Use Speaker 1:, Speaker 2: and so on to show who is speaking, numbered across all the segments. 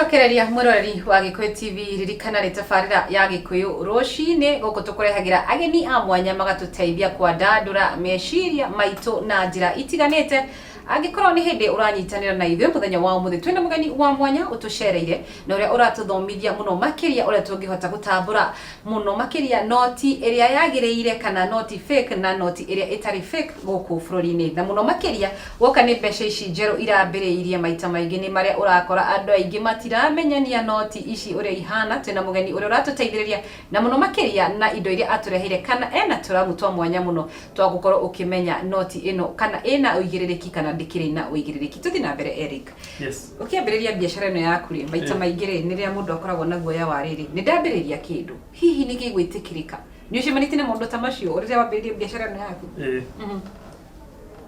Speaker 1: Tũgĩgũcokereria mwĩroreri wa Gĩkũyũ TV, ririkana nĩ tabarĩra ya Gĩkũyũ Rũcinĩ. Gũkũ tũkũrehagĩra ageni a mwanya magatũteithia kwandandũra meciria maitũ na njĩra itiganĩte. Angĩkorwo nĩ hĩndĩ ũranyitanĩra na ithuĩ mũthenya wa ũmũthĩ, twĩna mũgeni wa mwanya ũtũcereire na ũrĩa ũratũthomithia mũno makĩria ũrĩa tũngĩhota gũtambũra mũno makĩria noti ĩrĩa yagĩrĩire kana noti fake na noti ĩrĩa ĩtarĩ fake gũkũ bũrũri-inĩ. Na mũno makĩria woka nĩ mbeca ici njerũ irambĩrĩirie, maita maingĩ nĩ marĩa ũrakora andũ aingĩ matiramenyania noti ici ũrĩa ihana. Twĩna mũgeni ũrĩa ũratũteithĩrĩria na mũno makĩria na indo iria atũreheire, kana ena tũramu twa mwanya mũno twa gũkorwo ũkĩmenya noti ĩno kana ĩna ũigĩrĩrĩki kana ndĩkĩrĩ na ũigĩrĩrĩki. Tũthiĩ na mbere, Eric.
Speaker 2: Yes.
Speaker 1: Ũkĩambĩrĩria biacara ĩno yaku rĩ, maita maingĩ rĩ, nĩ rĩrĩa mũndũ akoragwo na guoya wa rĩrĩ, nĩ ndambĩrĩria kĩndũ, hihi nĩ gĩgwĩtĩkĩrĩka? Nĩ ũcemanĩtie na maũndũ ta macio rĩrĩa wambĩrĩirie biacara ĩno yaku?
Speaker 2: Ĩĩ.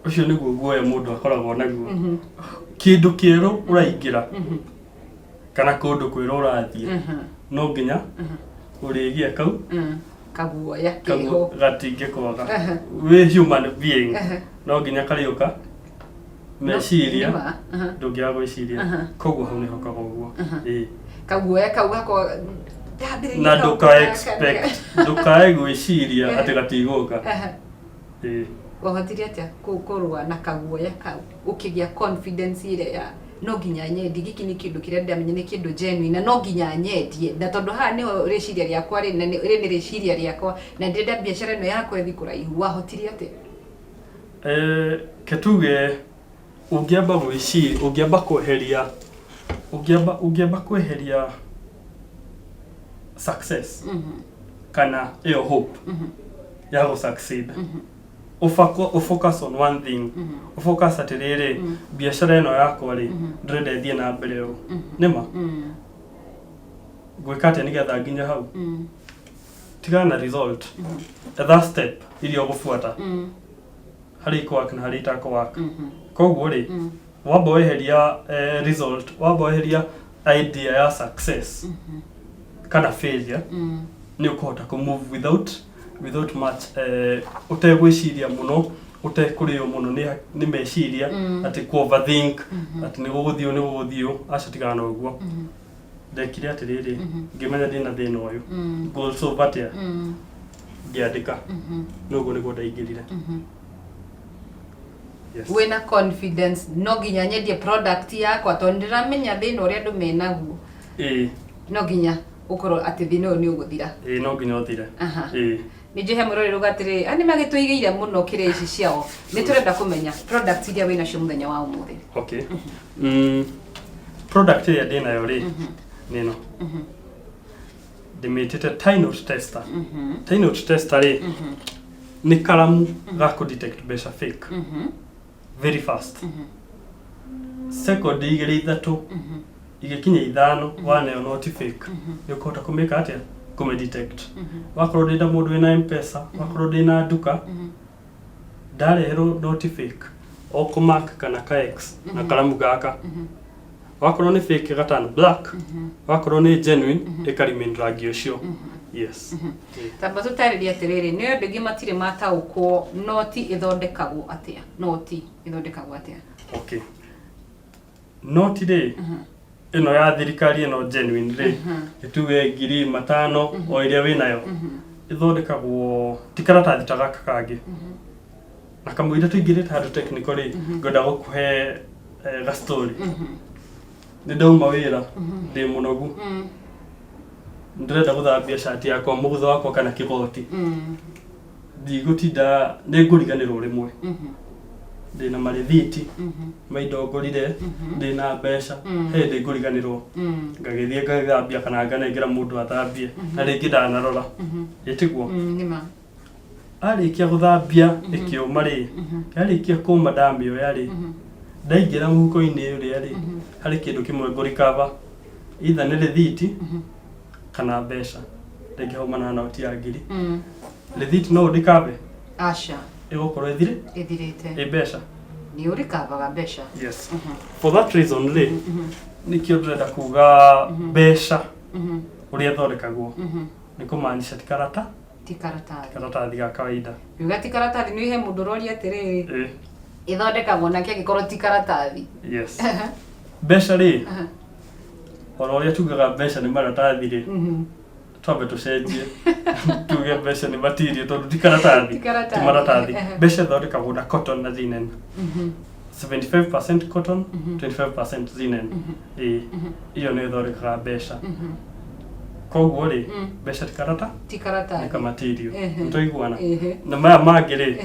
Speaker 2: Ũcio nĩguo guoya mũndũ akoragwo naguo. Kĩndũ kĩerũ ũraingĩra kana kũndũ kwerũ ũrathiĩ, no nginya ũrĩgĩa kau
Speaker 1: Kaguoya
Speaker 2: kau
Speaker 1: keho.
Speaker 2: Gatingĩkwaga. Wĩ human being, no nginya karĩũka meciria.
Speaker 1: Nĩ ma.
Speaker 2: Ndũngĩaga gwĩciria, koguo hau nĩho kaga ũguo. Ĩĩ.
Speaker 1: Kaguoya kau gakwa ndambĩrĩria
Speaker 2: Na
Speaker 1: kaũndũ
Speaker 2: ndũka
Speaker 1: gaka.
Speaker 2: Expect, ndũkae gwĩciria atĩ gatigũka. Ĩĩ.
Speaker 1: Wahotire atĩa kũrũa na kaguoya kau, ũkĩgĩa confidence ĩrĩa ya no nginya nyendie? Gĩkĩ nĩ kĩndũ kĩrĩa ndĩramenya nĩ kĩndũ genuine na no nginya nyendie, na tondũ haha nĩho rĩciria rĩakwa rĩ, na rĩ nĩ rĩciria rĩakwa na ndĩrenda biacara ĩno yakwa ĩthiĩ kũraihu? Wahotire atĩa?
Speaker 2: Ke tuge ũngĩamba gwĩciria, ũngĩamba kweheria, ũngĩamba kweheria success kana ĩyo hope ya gũ succeed, ũfocus on one thing, ũfocus atĩrĩrĩ, biacara ĩno yakwa rĩ, ndĩrenda ĩthiĩ na mbere ũũ, nĩma gwĩka atĩa nĩgetha nginye hau? Tigana na result, etha step iria ũgũbuata harĩ ikũwork na harĩ itakũwork. Koguo rĩ, wamba weheria result, wamba weheria idea ya success kana failure, nĩ ũkũhota kũ move without much, ũtegwĩciria mũno, ũtekũrĩo mũno nĩ meciria atĩ kũ overthink atĩ nĩ gũgũthiĩ ũũ, nĩ gũgũthiĩ ũũ. Aca, tigana na ũguo. Ndekire atĩrĩrĩ, ngĩmenya ndĩna thĩna ũyũ, ngũsolve atĩa? Ngĩandĩka. Noguo nĩguo ndaingĩrire. Yes.
Speaker 1: Wĩna confidence no nginya nyendie product yakwa tondũ ndĩramenya thĩna ũrĩa andũ menaguo.
Speaker 2: Ĩĩ.
Speaker 1: No nginya ũkorwo atĩ thĩna ũyũ nĩ ũgũthira.
Speaker 2: Ĩĩ, no nginya ũthire. Ĩĩ.
Speaker 1: Nĩ njĩhe mũrori ruga atĩrĩrĩ, a nĩ magĩtũigĩire mũno kĩrĩa ici ciao. Nĩ tũrenda kũmenya products iria wĩnacio mũthenya wa ũmũthĩ.
Speaker 2: Okay, product ĩrĩa ndĩnayo rĩ, nĩ ĩno ndĩmĩtĩte tie note tester. Tie note tester rĩ, nĩ karamu ga kũ detect mbeca fake very fast. Second 2, 3, igĩkinya 5, waneo noti fake, nĩ ũkũhota kũmĩka atĩa? Kũmĩ detect. Wakorwo ndĩ na mũndũ wĩna M-Pesa, wakorwo ndĩ na nduka, ndareherwo noti fake, o kũmark kana ka X na karamu gaka. Wakorwo nĩ fake, ĩgaturn black. Wakorwo nĩ genuine, ĩka remain rangi ũcio. Yes.
Speaker 1: Tamba tũtarĩrie atĩrĩrĩ, nĩ andũ aingĩ matirĩ mataũkwo noti ĩthondekagwo atĩa. Noti ĩthondekagwo atĩa?
Speaker 2: Okay, noti rĩ, ĩno ya thirikari, ĩno genuine rĩ, ĩtuge 500, o ĩrĩa wĩnayo, ĩthondekagwo ti karatathi ta gaka kangĩ. Na kamũira tũingĩrĩte handũ technical rĩ, ngwenda gũkũhe ga story. Nĩ ndauma wĩra, ndĩ mũnogu, ndĩrenda gũthambia cati yakwa, mũgutho wakwa kana kĩgoti. Ndigũtinda, nĩ ngũriganĩrwo rĩmwe ndĩna marĩthiti ma indo ngũrire, ndĩna mbeca, he hĩndĩ ngũriganĩrwo, ngagĩthiĩ ngagĩthambia kana nganengera mũndũ athambie, na rĩngĩ ndanarora ĩtiguo.
Speaker 1: Nĩma.
Speaker 2: Arĩkia gũthambia ĩkĩũma rĩ, yarĩkia kũma, ndamĩoya rĩ, ndaingĩra mũhuko-inĩ ũrĩa rĩ, harĩ kĩndũ kĩmwe ngũrikaba, either nĩ rĩthiti kana mbeca. Rĩngĩ hauma na noti ya 1000. Rĩthiti no ũndikabe?
Speaker 1: Aca.
Speaker 2: Ĩgũkorwo ĩthirĩ.
Speaker 1: Ĩthirĩte.
Speaker 2: Ĩ mbeca?
Speaker 1: Nĩ ũrikavaga mbeca.
Speaker 2: Yes, for that reason rĩ, nĩkĩo ndĩrenda kuga mbeca ũrĩa ĩthondekagwo nĩ kũmaanisha ti karata
Speaker 1: Ti karatathi.
Speaker 2: Karatathi ga kawaida.
Speaker 1: Yuga ti karatathi, nĩ he mũndũ ũroria atĩrĩrĩ,
Speaker 2: Ĩ.
Speaker 1: ĩthondekagwo nakĩ angĩkorwo ti karatathi?
Speaker 2: Yes, mbeca rĩ, Ona ũrĩa tugaga mbeca nĩ maratathi rĩ, twambe tũcenjie tuge mbeca nĩ material, tondũ ti karatathi.
Speaker 1: Ti karatathi.
Speaker 2: Ti maratathi. Mbeca ithondekagwo na cotton na linen, 75% cotton, 25% linen. Ĩĩ, iyo nĩyo ĩthondekaga mbeca. Koguo rĩ, mbeca ti karata
Speaker 1: Ti karatathi.
Speaker 2: Nĩ kamatirio. Nĩtwaiguana?
Speaker 1: Ehe.
Speaker 2: Na maya mangĩ rĩ,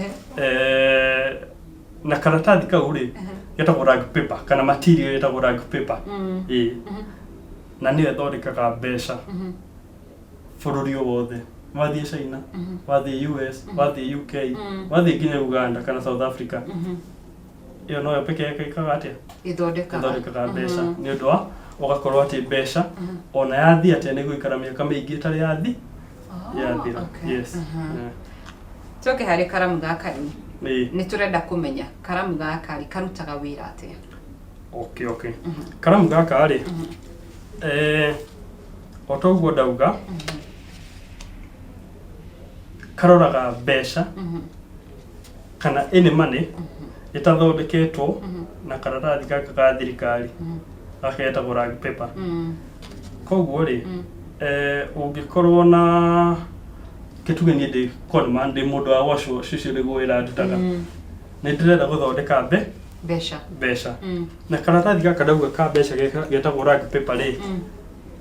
Speaker 2: na karatathi kau rĩ, getagwo rag paper, kana material ĩtagwo rag paper. Ĩĩ, na nĩyo ĩthondekaga mbeca bũrũri o wothe. Wathiĩ China, wathiĩ US, wathiĩ UK, wathiĩ nginya Uganda kana South Africa, ĩyo noyo peke yake ĩkaga atĩa?
Speaker 1: Ĩthondekaga.
Speaker 2: Ĩthondekaga mbeca, nĩ ũndũ wa ũgakorwo atĩ mbeca ona yathiĩ atĩa, nĩ gũikara mĩaka mĩingĩ ĩtarĩ yathi yathira. Yes. Yeah.
Speaker 1: Tũke harĩ karamu gaka rĩu. Nĩ tũrenda kũmenya karamu gaka rĩ, karutaga wĩra atĩa?
Speaker 2: Okay, karamu gaka rĩ, o ta ũguo ndauga, karoraga mbeca kana any money ĩtathondeketwo na karatathi gaka ga thirikari, gaka getagwo rag paper. Koguo rĩ, ũngĩkorwo na kĩtuge niĩ ndĩ conman, ndĩ mũndũ wa wash wash, ũcio nĩguo wĩra ndutaga, nĩ ndĩrenda gũthondeka
Speaker 1: Mbeca.
Speaker 2: Mbeca na karatathi gaka ndauga ka mbeca getagwo rag paper rĩ,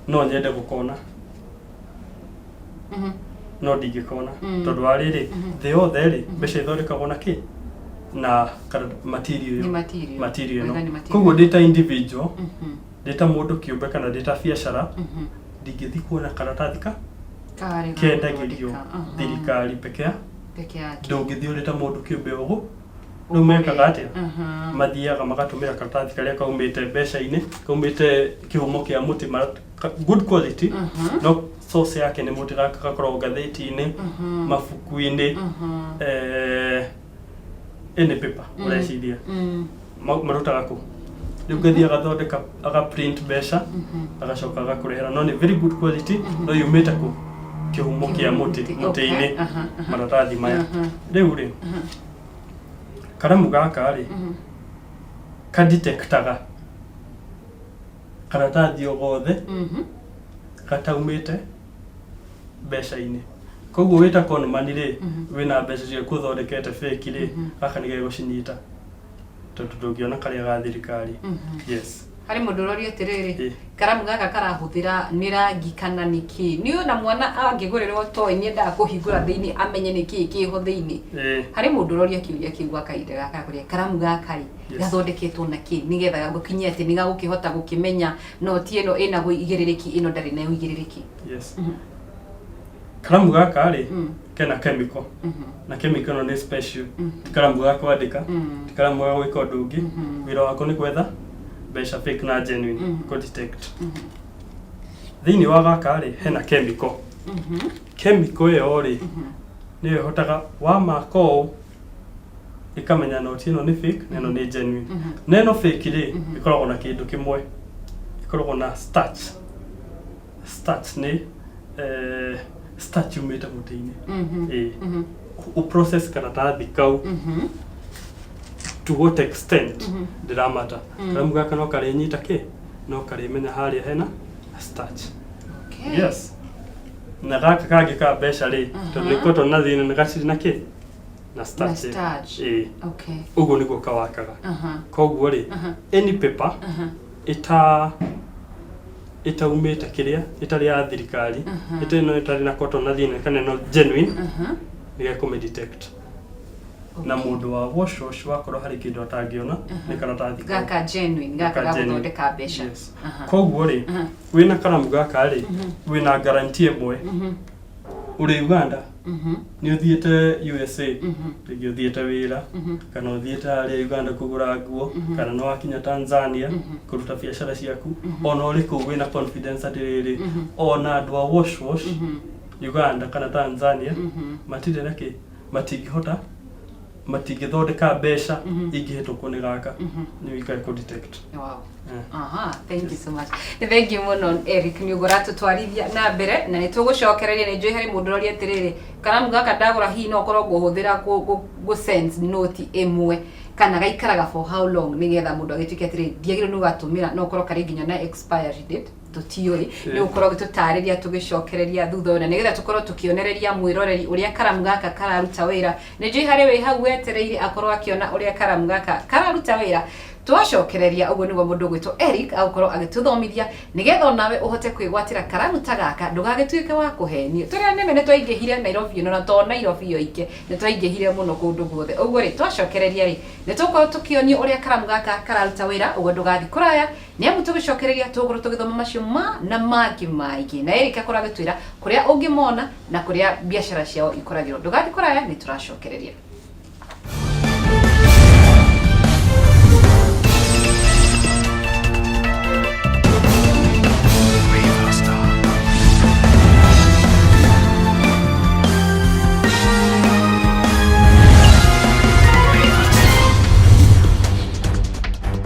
Speaker 2: no nyende gũkona, no ndingĩkona, tondũ wa rĩrĩ, thĩ yothe rĩ, mbeca ithondekagwo na kĩ? Na material
Speaker 1: Nĩ
Speaker 2: ĩyo.
Speaker 1: Material.
Speaker 2: Material
Speaker 1: Wega,
Speaker 2: ĩno.
Speaker 1: nĩ material.
Speaker 2: Koguo ndĩ ta individual, ndĩ ta mũndũ kĩũmbe kana ndĩ ta biacara, ndingĩthiĩ kuona karatathi ka
Speaker 1: Karĩ ga
Speaker 2: kendagĩrio
Speaker 1: gũthondeka.
Speaker 2: Thirikari peke ya
Speaker 1: Peke yake.
Speaker 2: Ndũngĩthiĩ ũrĩ ta mũndũ kĩũmbe ũguo. Rĩu mekaga atĩa? Mathiaga magatũmĩra karatathi karĩa kaumĩte mbeca-inĩ, kaumĩte kĩhumo kĩa mũtĩ, good quality, no source yake nĩ mũtĩ. Gaka gakoragwo ngathĩti-inĩ, mabuku-inĩ, any paper ũreciria. Marutaga kũ? Rĩu ngathiĩ agathondeka, aga print mbeca, agacoka agakũrehera, no nĩ very good quality, no yumĩte kũ? Kĩhumo kĩa mũtĩ, mũtĩ-inĩ. Maratathi maya rĩu rĩ, karamu gaka rĩ, kadetectaga karatathi o gothe gataumĩte mbeca-inĩ. Koguo wĩta conman rĩ, wĩna mbeca ciaku ũthondekete fake rĩ, gaka nĩ gegũcinyita, tondũ ndũngĩona karĩa ga thirikari. Yes.
Speaker 1: Harĩ mũndũ ũroria atĩrĩrĩ, karamu gaka karahũthĩra nĩ rangi kana nĩ kĩ? Nĩ ona mwana angĩgũrĩrwo toy, nĩ endaga kũhingũra thĩinĩ amenye nĩ kĩĩ kĩho thĩinĩ. Harĩ mũndũ ũroria kĩũria kĩu gwa kahinda gaka kũrĩa karamu gaka rĩ, gathondeketwo na kĩ, nĩgetha gũkinye atĩ nĩ gagũkĩhota gũkĩmenya noti ĩno ĩna ũigĩrĩrĩki, ĩno ndarĩ na ũigĩrĩrĩki?
Speaker 2: Yes. Karamu gaka rĩ, kena chemical, na chemical ĩno nĩ special. Ti karamu ga kwandĩka, ti karamu ga gwĩka ũndũ ũngĩ. Wĩra wako nĩ gwetha mbeca fake na genuine, kũ detect. Thĩinĩ wa gaka rĩ, hena chemical. Chemical ĩyo rĩ, nĩyo ĩhotaga wamaka ũũ, ĩkamenya noti ĩno nĩ fake na ĩno nĩ genuine. Na ĩno fake rĩ, ĩkoragwo na kĩndũ kĩmwe, ĩkoragwo na starch. Starch nĩ starch yumĩte mũtĩ-inĩ. Ĩĩ. Ũ process karatathi kau to what extent ndĩramata. Karamu gaka no karĩnyita kĩ, no karĩmenya harĩa hena starch. Yes. Na gaka kangĩ ka mbeca rĩ, tondũ nĩ cotton na thĩinĩ, nĩ gatirĩ na kĩ? Na starch.
Speaker 1: Na starch.
Speaker 2: Ĩĩ. Ũguo nĩguo kawakaga. Koguo rĩ, any paper ĩtaumĩte kĩrĩa ĩtarĩ ya thirikari, ĩtarĩ no ĩtarĩ na cotton na thĩinĩ kana ĩno genuine, nĩ gekũmĩ detect. Na mũndũ wa wash wash wakorwo harĩ kĩndũ atangĩona, nĩ karatathi kau.
Speaker 1: Gaka genuine gaka
Speaker 2: Gaka genuine.
Speaker 1: Gagũthondeka mbeca.
Speaker 2: Yes. Koguo rĩ, wĩna karamu gaka rĩ, wĩna guarantee ĩmwe. Ũrĩ Uganda, nĩ ũthiĩte USA, rĩngĩ ũthiĩte wĩra, kana ũthiĩte harĩa Uganda kũgũra nguo, kana nĩ wakinya Tanzania kũruta biacara ciaku, ona ũrĩ kũu wĩna confidence atĩrĩrĩ, ona andũ a wash wash Uganda kana Tanzania matirĩ na kĩ, matingĩhota, matingĩthondeka mbeca ingĩhĩtũkwo nĩ gaka, nĩ wikae kũ detect.
Speaker 1: Aha, thank you so much. Nĩ thank you mũno Eric, nĩ ũguo ũratũtwarithia na mbere, na nĩ tũgũcokereria. Nĩ njũĩ harĩ mũndũ ũroria atĩrĩrĩ, karamu gaka ndagũra hihi no korwo ngũhũthĩra gũ sense noti ĩmwe. Kana gaikaraga for how long nĩgetha mũndũ agĩtuĩke atĩrĩ ndiagĩrĩirwo nĩ gũgatũmĩra, no ũkorwo karĩ nginya na expiry date, tũtiũĩ. Nĩ gũkorwo gĩtũtarĩria tũgĩcokereria thutha ũyũ, na nĩgetha tũkorwo tũkĩonereria mwĩroreri ũrĩa karamu gaka kararuta wĩra. Nĩ njũĩ harĩ wĩ hau wetereire akorwo akĩona ũrĩa karamu gaka kararuta wĩra. Twacokereria ũguo nĩguo mũndũ ũgwĩtwo Eric agũkorwo agĩtũthomithia nĩgetha onawe ũhote kwĩgwatĩra karamu ta gaka, ndũgagĩtuĩke wa kũhenio. Tũrĩa nĩme nĩ twaingĩhire Nairobi ĩno, na to Nairobi yoike, nĩ twaingĩhire mũno kũndũ guothe. Ũguo rĩ, twacokereria rĩ, nĩ tũgũkorwo tũkĩonio ũrĩa karamu gaka kararuta wĩra. Ũguo ndũgathiĩ kũraya, nĩ amu tũgĩcokereria tũgũkorwo tũgĩthoma macio ma na mangĩ maingĩ, na Eric akorwo agĩtwĩra kũrĩa ũngĩmona na kũrĩa biacara ciao ikoragĩrwo. Ndũgathiĩ kũraya, nĩ tũracokereria.